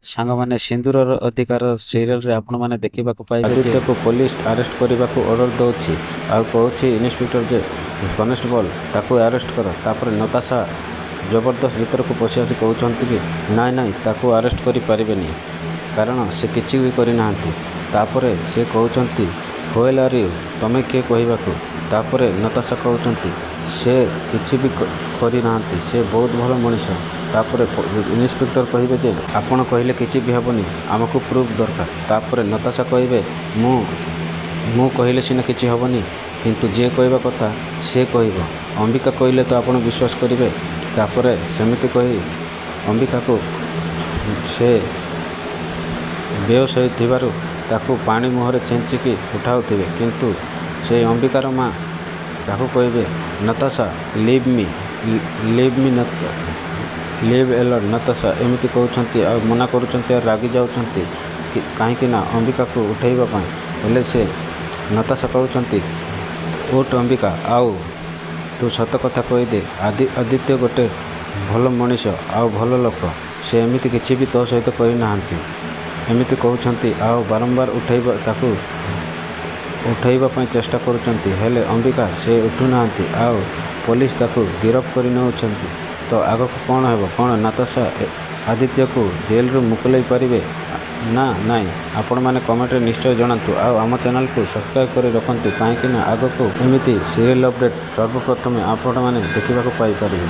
ସାଙ୍ଗମାନେ, ସିନ୍ଦୁରର ଅଧିକାର ସିରିଏଲରେ ଆପଣମାନେ ଦେଖିବାକୁ ପାଇବେ। ଆଦିତ୍ୟକୁ ପୋଲିସ ଆରେଷ୍ଟ କରିବାକୁ ଅର୍ଡ଼ର ଦେଉଛି ଆଉ କହୁଛି ଇନ୍ସପେକ୍ଟର ଯେ, କନେଷ୍ଟବଲ, ତାକୁ ଆରେଷ୍ଟ କର। ତାପରେ ନତାଶା ଜବରଦସ୍ତ ଭିତରକୁ ପଶି ଆସି କହୁଛନ୍ତି କି, ନାଇଁ ନାଇଁ, ତାକୁ ଆରେଷ୍ଟ କରିପାରିବେନି, କାରଣ ସେ କିଛି ବି କରିନାହାନ୍ତି। ତାପରେ ସେ କହୁଛନ୍ତି, "Who are you? ତମେ କିଏ କହିବାକୁ?" ତାପରେ ନତାଶା କହୁଛନ୍ତି, ସେ କିଛି ବି କରିନାହାନ୍ତି, ସେ ବହୁତ ଭଲ ମଣିଷ। ତାପରେ ଇନ୍ସପେକ୍ଟର କହିବେ ଯେ, ଆପଣ କହିଲେ କିଛି ବି ହେବନି, ଆମକୁ ପ୍ରୁଫ୍ ଦରକାର। ତାପରେ ନତାଶା କହିବେ, ମୁଁ କହିଲେ ସିନା କିଛି ହେବନି, କିନ୍ତୁ ଯିଏ କହିବା କଥା ସେ କହିବ। ଅମ୍ବିକା କହିଲେ ତ ଆପଣ ବିଶ୍ୱାସ କରିବେ? ତାପରେ ସେମିତି କହି ଅମ୍ବିକାକୁ ସେ ବେହୋସ ହୋଇଥିବାରୁ ତାକୁ ପାଣି ମୁହଁରେ ଛିଞ୍ଚିକି ଉଠାଉଥିବେ। କିନ୍ତୁ ସେଇ ଅମ୍ବିକାର ମା ତାକୁ କହିବେ, "Natasha, leave me, leave me, leave alone, Natasha." ଏମିତି କହୁଛନ୍ତି ଆଉ ମନା କରୁଛନ୍ତି ଆଉ ରାଗି ଯାଉଛନ୍ତି, କାହିଁକି ନା ଅମ୍ବିକାକୁ ଉଠାଇବା ପାଇଁ। ହେଲେ ସେ ନତାଶା କହୁଛନ୍ତି, ଉଠ ଅମ୍ବିକା, ଆଉ ତୁ ସତ କଥା କହିଦେ। ଆଦିତ୍ୟ ଗୋଟେ ଭଲ ମଣିଷ ଆଉ ଭଲ ଲୋକ। ସେ ଏମିତି କିଛି ବି ତୋ ସହିତ କରିନାହାନ୍ତି। ଏମିତି କହୁଛନ୍ତି ଆଉ ବାରମ୍ବାର ଉଠେଇବା ତାକୁ ଉଠେଇବା ପାଇଁ ଚେଷ୍ଟା କରୁଛନ୍ତି। ହେଲେ ଅମ୍ବିକା ସେ ଉଠୁନାହାନ୍ତି ଆଉ ପୋଲିସ ତାକୁ ଗିରଫ କରି ନେଉଛନ୍ତି। ତ ଆଗକୁ କ'ଣ ହେବ? କ'ଣ ନତାଶା ଆଦିତ୍ୟକୁ ଜେଲରୁ ମୁକୁଳାଇ ପାରିବେ ନା ନାହିଁ? ଆପଣମାନେ କମେଣ୍ଟରେ ନିଶ୍ଚୟ ଜଣାନ୍ତୁ ଆଉ ଆମ ଚ୍ୟାନେଲକୁ ସବସ୍କ୍ରାଇବ୍ କରି ରଖନ୍ତୁ, କାହିଁକି ନା ଆଗକୁ ଏମିତି ସିରିଏଲ୍ ଅପଡ଼େଟ୍ ସର୍ବପ୍ରଥମେ ଆପଣମାନେ ଦେଖିବାକୁ ପାଇପାରିବେ।